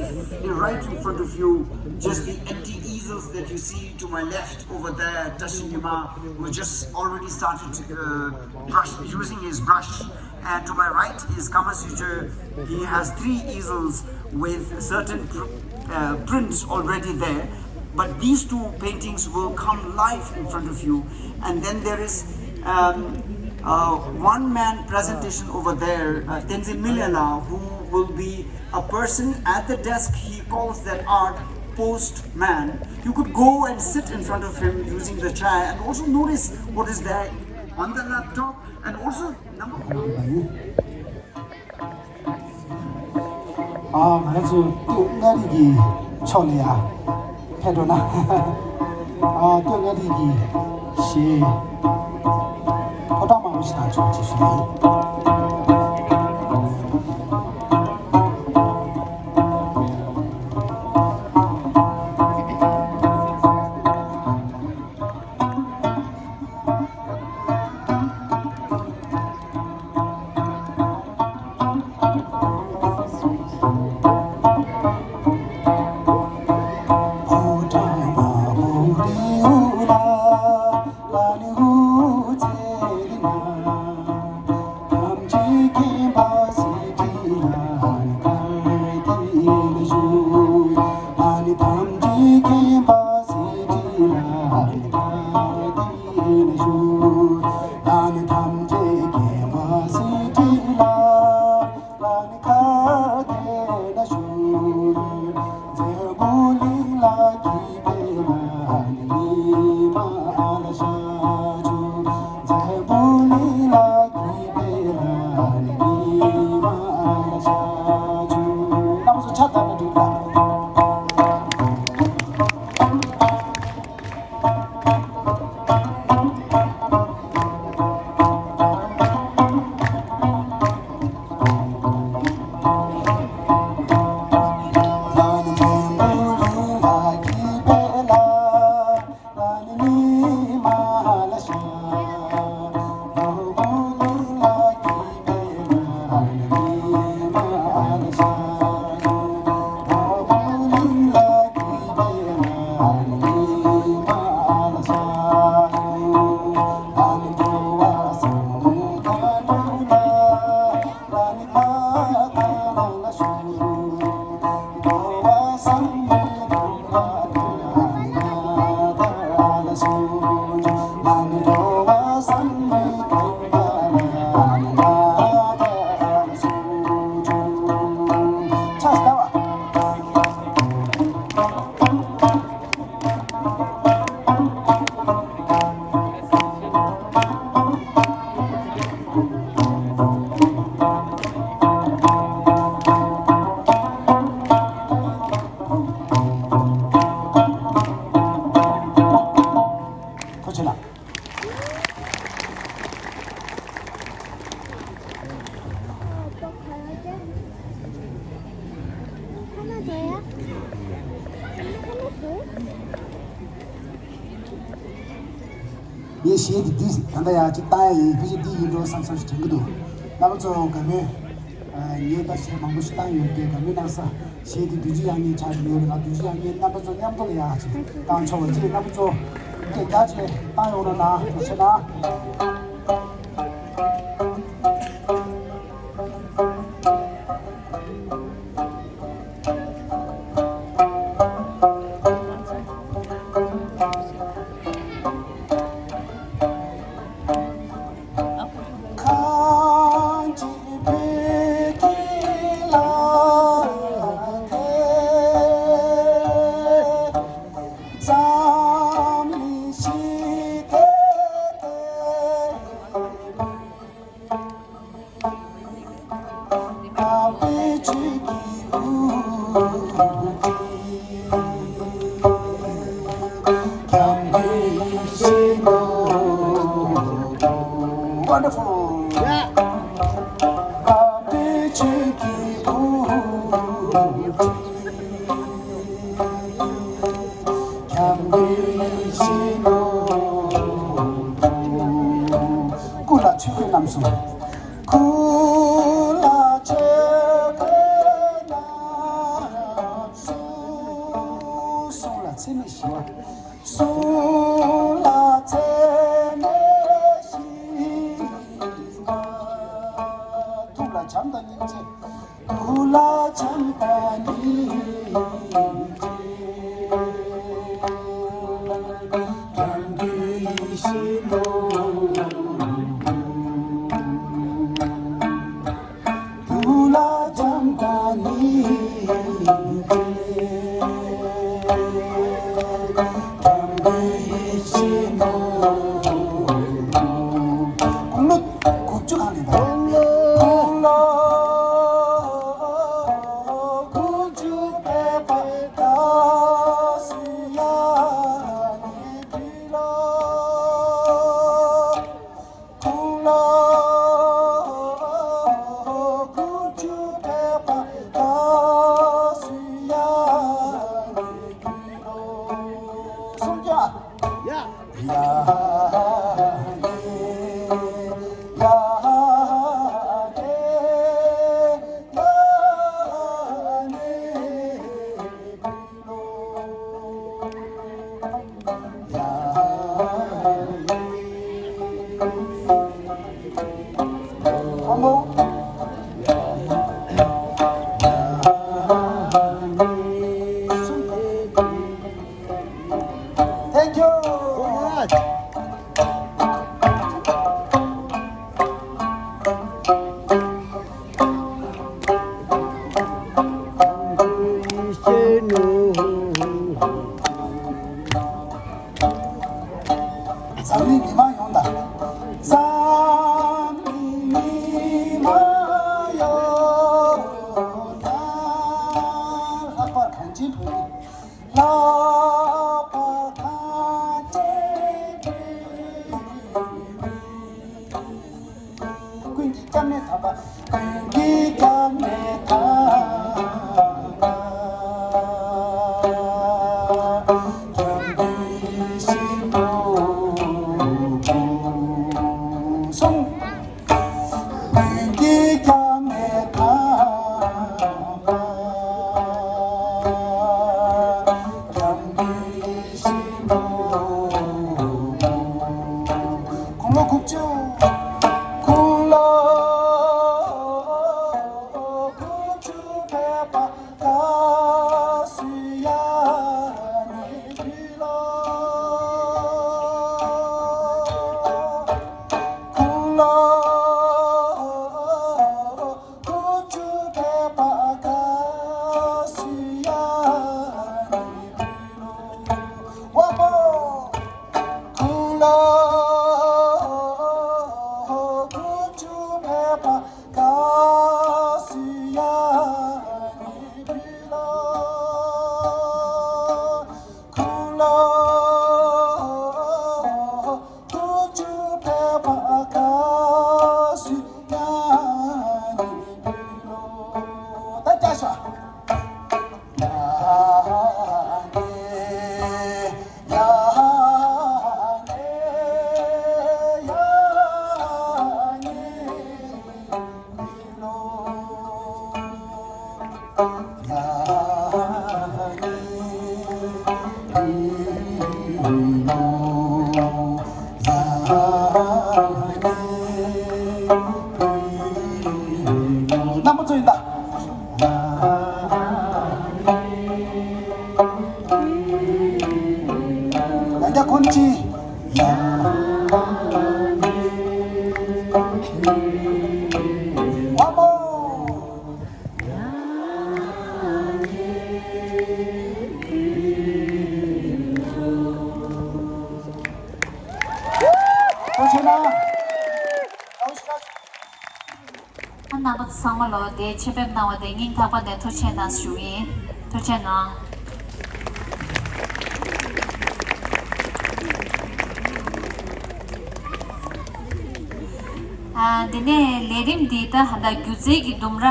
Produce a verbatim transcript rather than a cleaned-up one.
Right in front of you, just the empty easels that you see to my left over there, Tashin Yima, who just already started uh, brush, using his brush. And to my right is Kama Sutra. He has three easels with certain pr- uh, prints already there. But these two paintings will come live in front of you. And then there is um, uh, one man presentation over there, uh, Tenzin Milyana, who will be a person at the desk. He calls that art postman. You could go and sit in front of him using the chair and also notice what is there on the laptop and also number. ཨ། ང་རང་ཚོ་སྟོད་མངའ་རིས་ཀྱི་ཕྱོགས་ལ་ཡ་ཕེབས་འགྲོ་ན། ཨ། སྟོད་མངའ་རིས་ཀྱི་གཞས་ཕོ་བྲང་དམར་པོ་ཞེས་དང་ཆོས་ཅིག་ཞུ་ཡིན། ངས་གཞས་འདི་འདི་ད་ལྟ་ཡང་ཅིག་བཏང་ཡ་ཡིན། ཕལ་ཆེར་འདི་ཡིན་འགྲོ་བསམ་བསམ་ཞིག་དྲན་གྱི་འདུག། རྣམ་པ་ཚོ་དགའ་མོས། ངས་ད་གཞས་མང་པོ་ཞིག་བཏང་ཡོད་དེ་དགའ་མོས་གནང་ས། གཞས་འདི་བདུན་ཅུ་ཡང་ཉེ་ཆགས་ཡོད་རེད། ང་བདུན་ཅུ་ཡང་ཉེ་རྣམ་པ་ཚོ་མཉམ་དུ་ལ་ཡག་ཅིག་བཏང་ཆོག་པ་ཅིག་རྣམ་པ་ཚོ་སྐད་རྒྱག་བྱས་བཏང་ཡོང་རོགས་གནང་། ཐུགས་རྗེ་གནང་། Wonderful. ཀུན་ལ་ཆོས་གོས་རྣམ་གསུམ། ཀུན་ལ་ཆོས་གོས་རྣམ་ ནི་ཞི་བ། གསུང་ལ་ཚད་མེད་ཞི་བ། ཐུགས་ལ་བྱམས་དང་སྙིང་རྗེ། ཐུགས་ལ་བྱམས་དང་སྙིང་རྗེ། བྱམས་ཀྱི་ཡེ་ཤེས་སྣང་། ཐུགས་ལ་བྱམས་དང་སྙིང་རྗེ། བྱམས་པའི་ཡེ་ཤེས་སྣང་། དགུང་ལོ་དགུ་བཅུ་གང་ནས་དང་། དགུང་ལོ་དགུ་བཅུ་ཕེབས་པ་དགའ་བསུ་ཡ་ནི་ཕུལ་ལོ། དགུང་ལོ་དགུ་བཅུ་ཕེབས་པ་དགའ་བསུ་ཡ་ནི་ཕུལ་ལོ། གསུམ་བརྒྱ། ཡ། ཡ་ནི། ཡ་ནི། ཡ་ནི། Thank you. འཛམ་གླིང་མི་མང་ཡོངས་དང་། འཛམ་གླིང་མི་མང་ཡོངས་དང་། ལྷག་པར་གངས་ཅན་བོད་ཀྱི། ལྷག་པར་གངས་ཅན་བོད་ཀྱི། ཀུན་གྱིས་སྐྱབས་གནས་དམ་པ། ཀུན་གྱིས་སྐྱབས་གནས་དམ་པ། བྱམས་པའི་ཡེ་ཤེས་སྣང་། གསུམ། ཀུན་གྱིས་སྐྱབས་གནས་དམ་པ། བྱམས་པའི་ཡེ་ཤེས་སྣང་། དགུང་ལོ་དགུ་བཅུ། དགུང་ལོ་དགུ་བཅུ་ཕེབས་པ་དགའ་བསུ་ཡ་ནི་ཕུལ་ལོ། དགུང་ལོ་དགུ་བཅུ་ཕེབས་པ་དགའ་བསུ་ཡ་ནི་ཕུལ་ལོ། ཝ་པོ། དགུང་ལོ་དགུ་བཅུ་ཕེབས་པ་དགའ་བསུ་ཡ་ནི་ཕུལ་ལོ། དགུང་ལོ་དགུ་བཅུ་ཕེབས་པ་དགའ་བསུ་ཡ་ནི་ཕུལ་ལོ། ད་བརྒྱ་ཤོག་ཡ་ནི། ཡ་ནི། ཡ་ནི། རྣམ་པ་ཚོ་ཡིན་ད། ཡང་བསྐྱར་ཁོང་ཅི། One more. ཐུགས་རྗེ་གནང་། རྣམ་པ་ཚང་མ་ལོ་དེ་ཆེད་ཕེབས་གནང་བ་དེ་སྙིང་ཐག་པ་ནས་ཐུགས་རྗེ་གནང་ཞུ་ཡིན། ཐུགས་རྗེ་གནང་། ཨ། དེ་ནས་ལས་རིམ་འདི་ད་ད་སྒྱུ་རྩལ་གྱི་ལྡུམ་ར།